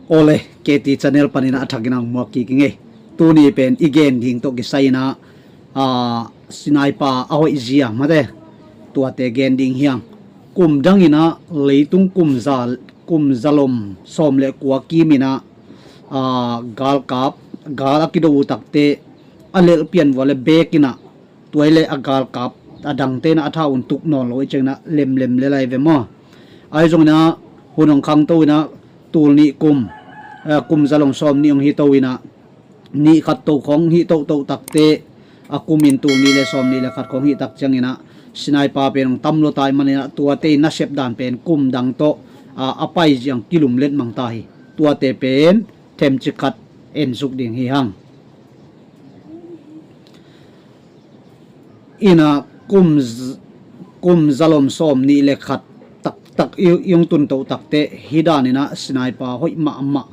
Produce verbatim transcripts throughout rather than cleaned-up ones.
Awle, K T channel panin a thakin ang muak kik ing ei. Tuni pen i gen ding tawh kisai in ah, ah, sniper a hoih zia mate, tuate gen ding hi hang. Kum dang in ah, leitung kum za, kum zalom sawm le kua kim in ah, ah, galkap, gal a kido uh takte, a lelh pian vua le bek in ah, tua hi leh a galkap a dangte in ah a tha un tuk nawn lo i cih ciangin ah lemlem le lai ve maw. Ahi zongin ah hun hong khangto in ah tul nih kum, eh, kum zalom sawm nih hong hi to in ah, nih khat to khawng hih tohtoh takte, a kum in tul nih le sawm nih le khat khawng hih tak ciangin ah sniper pen hong tam lua ta ahih manin ah tuate in nasep dan pen kum dang tawh, ah, a pai ziang kilumlet mang ta hi. Tuate pen themcik khat en suk ding hi hang. In ah kum z-, kum zalom sawm nih le khat taktak i, i hong tun toh takte hih dan in ah sniper hoih mahmah,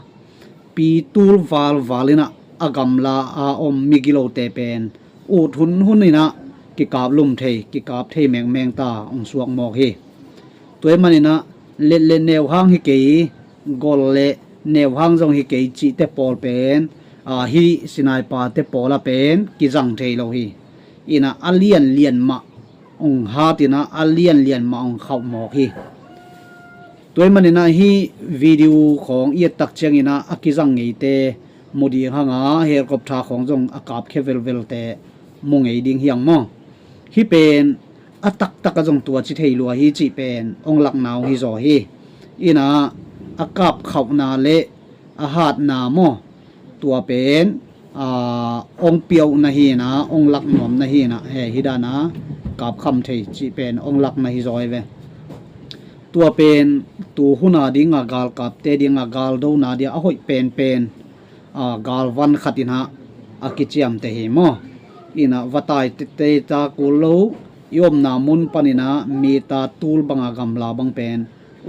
pi tul valval in ah a gamla a om migilote pen ut hunhun in ah kikap lum thei, kikap thei mengmeng ta hong suak mawk hi. Tua ahih manin ah let le neuhang hi kei, gol le neuhang zong hi kei cihte pawl pen, ah, hih sniper-te pawl ah pen kizang thei lo hi. In ah a lianlian mah hong hat in ah a lianlian mah hong khauh mawk hi. Tua ahih manin ah hih video khawng i et tak ciangin ah a kizang ngeite mu ding hang a, helicopter khawng zong a kapkhia velvelte mu ngei ding hi hang maw. Hih pen a taktak ah zong tua ci thei lua hi cih pen hong lakna uh hi zaw hi. In ah a kapkhauhna le a hatna maw, tua pen, ah, hong pia uhna hi in ah, hong lak nuamna hi in ah, he, hih dan a kapkham thei cih pen hong lakna hi zaw hi ve. Tua pen tu hun a ding a galkapte ding a galdona ding a hoih penpen, ah, galvan khat in ah a kiciamteh hi maw. In ah va tai tete ta kul lo, i omna mun panin ah mita tul bang a gamla bang pen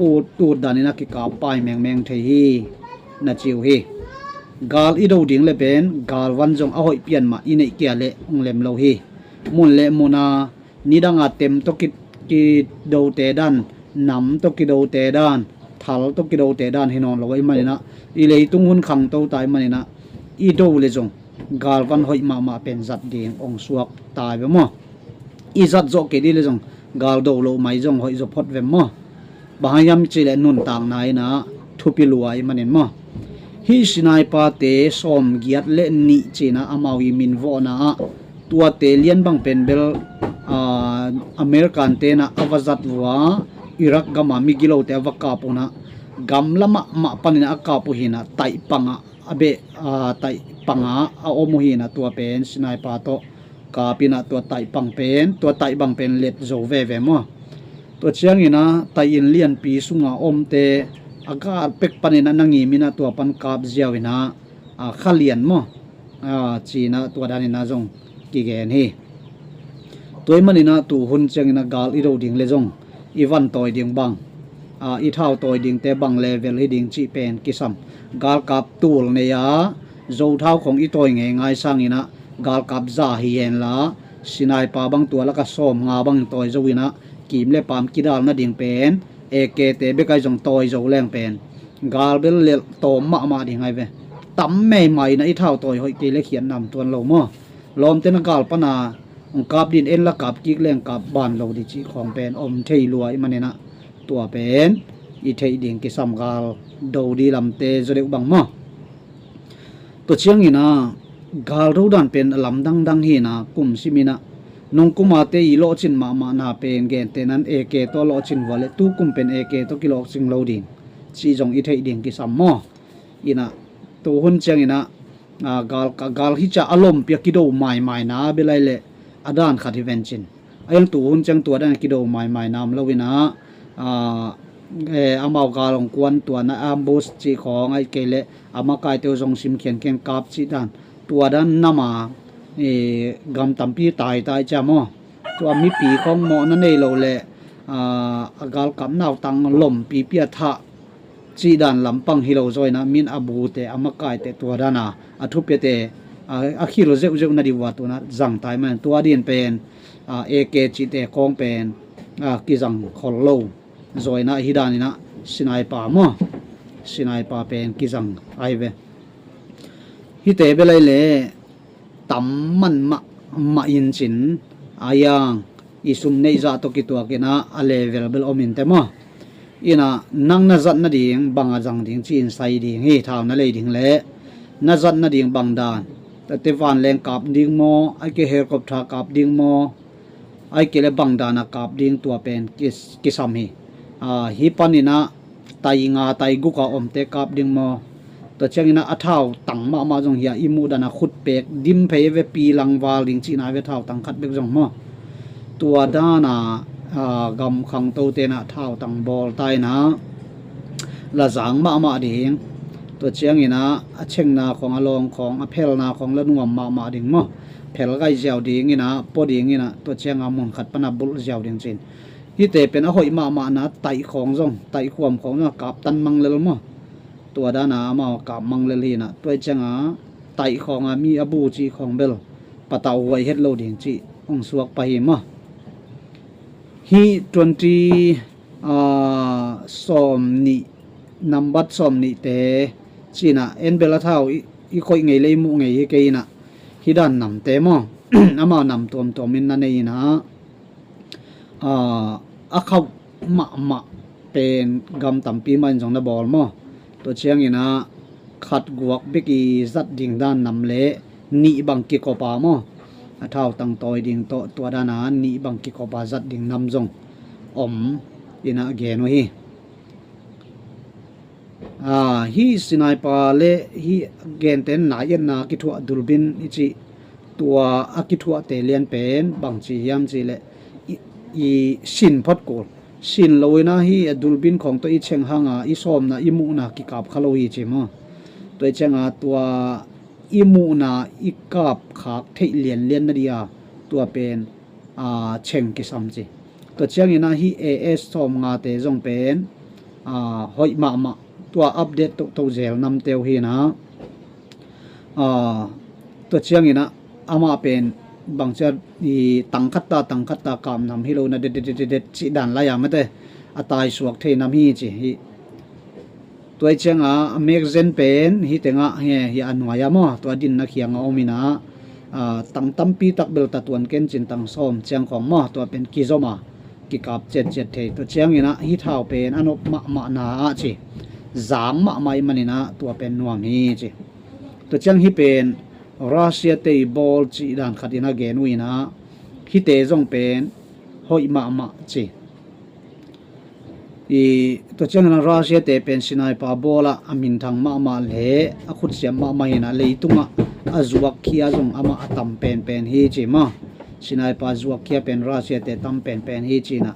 ut ut dan in ah kikap pai mengmeng thei hi, na ci uh hi. Gal i do ding le pen galvan zong a hoih pian mah i neih kei leh hong lem lo hi. Mun le mun a nidang a tem tawh ki, kidote dan, nam tawh kidote dan, thal tawh kidote dan hi nawn lo ahih manin ah, i leitung hun khangto ta ahih manin ah, i do le zong galvan hoih mahmah pen zat ding hong suak ta hi ve maw. I zat zawh kei ding le zong gal do loh mai zong hoih zaw phot ve maw. Bang hang hiam cih leh nuntakna in ah thupi lua ahih manin maw. Hih sniper-te sawmgiat le nih ci in ah amau i min vawhna ah, tuate lian bang pen bel, ah, American-te in ah a va zat uh a, Iraq gam a migilote a va kap un ah, gamla mahmah panin ah a kap uh hi in ah, taih pang ah a beh, ah, taih pang ah a om uh hi in ah, tua pen sniper tawh kap in ah tua taih pang pen, tua taih bang pen let zo veve maw. Tua ciangin ah taih inn lianpi sung a omte a gal pek panin ah na ngim in ah tua pan kap ziau in ah, ah, kha lian maw, ah, ci in ah tua dan in ah zong kigen hi. Tua ahih manin ah tu hun ciangin ah gal i do ding le zong i van tawi ding bang, ah, i thau tawi dingte bang level hi ding cih pen kisam. Galkap tul nei a, zo thau khawng i tawi ngeingai sangin ah galkap za hi hen la, sniper bang tua lak a sawmnga bang tawi zo in ah, kim le paam kidal nading pen A K-te bek ahi zong tawi zo leng pen gal bel lelh tawm mahmah ding ahi ve. Tam meimai in ah i thau tawi hoih kei le khiat nam tuan lo maw. Lawmte in ah gal pan a hong kap ding, en la kap kik leng kap ban lo ding cih khawng pen om thei lua ahih manin ah, tua pen i theih ding kisam, gal do ding lamte zaw deuh bang maw. Tua ciangin ah gal do dan pen a lamdang dang hi in ah, kum sim in ah nung kum a te i lawhcin mahmahna pen gentehna in A K tawh a lawhcin uh a leh tu kum pen A K tawh kilawhcing lo ding cih zong i theih ding kisam maw. In ah tu hun ciangin ah, ah, gal, gal hi ciang a lompi a kido maimaina bel ahi leh a dan khat hi ven cin. A hiang tu hun ciang tua dan a kido maimaina om lo in ah, ah, eh, amau gal hong kuan tua na ambush cih khawng ahih kei leh a makaite uh zong sim khiankhian kap cih dan, tua dan nam a, eh, gam tampi taitai ciang maw. Tua mipi khawng mawhna nei lo leh, ah, a galkap nautang lompipi a thah cih dan lampang hi lo zaw in ah, min a bute, a makaite, tua dan a, a thupiate, a, a khil zeuhzeuh na ding uh a tu in ah zang ta ahih manin tua ding pen, ah, A K cihte khawng pen, ah, kizang khol lo zaw in ah, hih dan in ah sniper maw. Sinaipa pen kizang ai ve. Hihte bel ai le tam man mahmah in cin, a yang i sum neih zah tawh kituak in ah a level bel om in te maw. In ah nang na zat nading bang a zang ding ci-in sai ding hi, thau na lei ding le na zat nading bang dan. Tate vanleng kap ding maw, ai ke helicopter kap ding maw, ai ke le bang dan a kap ding, tua pen kis-, kisam hi. A, hih panin ah tai nga tai guk a omte kap ding maw. Tua ciangin ah a thau tang mahmah zong hi a, i muh dan a khut pek dim phei ve, pi lang val ding cihna ve, thau tang khat bek zong maw. Tua dan a, a, gam khangtote in ah thau tang bawl ta in ah la zang mahmah ding. Tua ciangin ah a chengna khawng, a lawng khawng, a phelna khawng la nuam mahmah ding maw. Phel gai ziau ding in ah, pua ding in ah, tua ciang a mun khat pan a bulh ziau ding cin. Hihte pen a hoih mahmahna, taih khawng zong, taih khuam khawng zong a kap tan mang lel maw. Tua dan a amau a kap mang lel hi in ah, tua ciang a taih khawng a mi a bu cih khawng bel patau huai het lo ding cih hong suak pah hi maw. Hih twenty, a, sawm nih, nambat sawm nihte ci in ah, en bel a thau i, i koih ngei le i muh ngei hi kei in ah, hih dan namte maw. Amau nam tuamtuam in na nei in ah, a, a khauh mahmah pen gam tampi mah in zong na bawl maw. Tua ciangin ah khat guak bek i zat ding dan nam le nih bang kikop a maw, a thau tang tawi ding tawh, tua dan a nih bang kikop a zat ding nam zong om in ah gen uh hi. A, hih sinaipa le hih gentehna, na etna kithuah dulbin i cih, tua a kithuahte lian pen bangci hiam cih leh i, i sin phot kul. Sin lo in ah hih a dulbin khawng tawh i cheng hang a i sawmna, i muhna kikap kha lo hi ci maw. Tua i cheng a tua i muhna i kap khak theih lianlian na dia, tua pen, a, cheng kisam ci. Tua ciangin ah hih A S sawm ngate zong pen, a, hoih mahmah, tua update tohtoh zel namte uh hi in ah, a, tua ciangin ah amah pen bangcia i tang khat ta, tang khat ta kap nam hi lo in ah, det, det, det, det, det cih dan lai a mate, a taisuak thei nam hi ci hi. Tua i ciang a, a mek zen pen hih tengah hi, hi a nuai a maw, tua dinna khiang a om in ah, a, tang tampi tak bel ta tuan ken cin, tang sawm ciang khawng maw, tua pen kizom a kikap ciatciat thei. Tua ciangin ah hih thau pen a nop mahmahna ah ci, zang mahmah i hih manin ah tua pen nuam hi ci. Tua ciang hih pen Russia te i bawl cih dan khat in ah gen uh in ah, hihte zong pen hoih mahmah ci. I, tua ciangin ah Russia te pen sinaipa bawl ah a minthang mahmah le a khutsiam mahmah hi in ah, leitungah a zuakkhia zong amah a tam penpen hi ci maw. Sinaipa zuakkhia pen Russia te tam penpen hi ci in ah.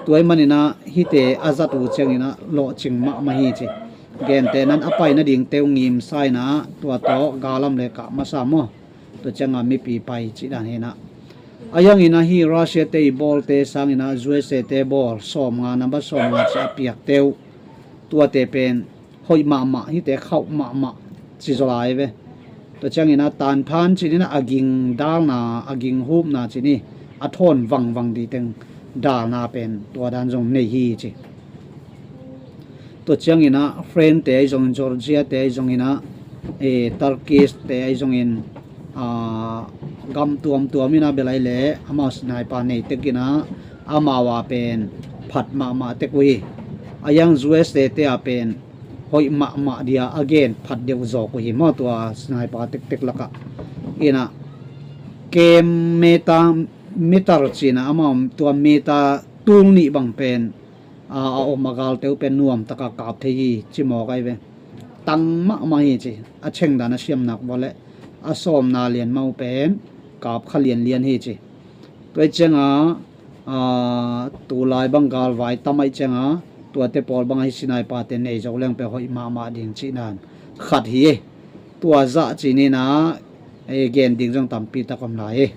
Tua i hih manin ah hihte a zat uh ciangin ah lawhcing mahmah hi ci. Gentehna in a pai nadingte uh ngimsa in ah, tua tawh galam le kah masa maw. Tua ciang a mipi pai cih dan hi in ah. A yang in ah hih Russia te i bawlte sangin ah U S A te bawl sawm nga, nambat sawm nga ci a piakte uh, tuate pen hoih mahmah, hihte khauh mahmah ci zaw lai ve. Tua ciangin ah tanphan cih in ah a ging dalna, a ging hupna cih in, a thawn vangvang dih teng dalna pen tua dan zong nei hi ci. Tua ciangin ah France te ahi zongin, Georgia te ahi zongin ah, eh, Turkish te ahi zongin, ah, gam tuamtuam in ah bel ai le amau sinaipa nei tek in ah, amau a pen phat mahmah tek uh hi. A yang U S A te a pen hoih mahmah dia a gen phat deuh zawk uh hi maw, tua sinaipa tektek lakah. In ah kem meter, meter cih in ah amau tua meter tul nih bang pen, a, a om a galte uh pen nuam taka kap thei hi ci mawk ai ve. Tang mahmah hi ci. A cheng dan a siam nak vua leh a sawmna lian mah uh pen kap kha lianlian hi ci. Tua i ciang a, a, tulai bang galvai tam ahih ciang a, tuate pawl bang a hih sinaipa te nei zo leng pen hoih mahmah ding cih dan khat hi. Tua zah cih in ah, e, gen ding zong tampi tak om lai hi.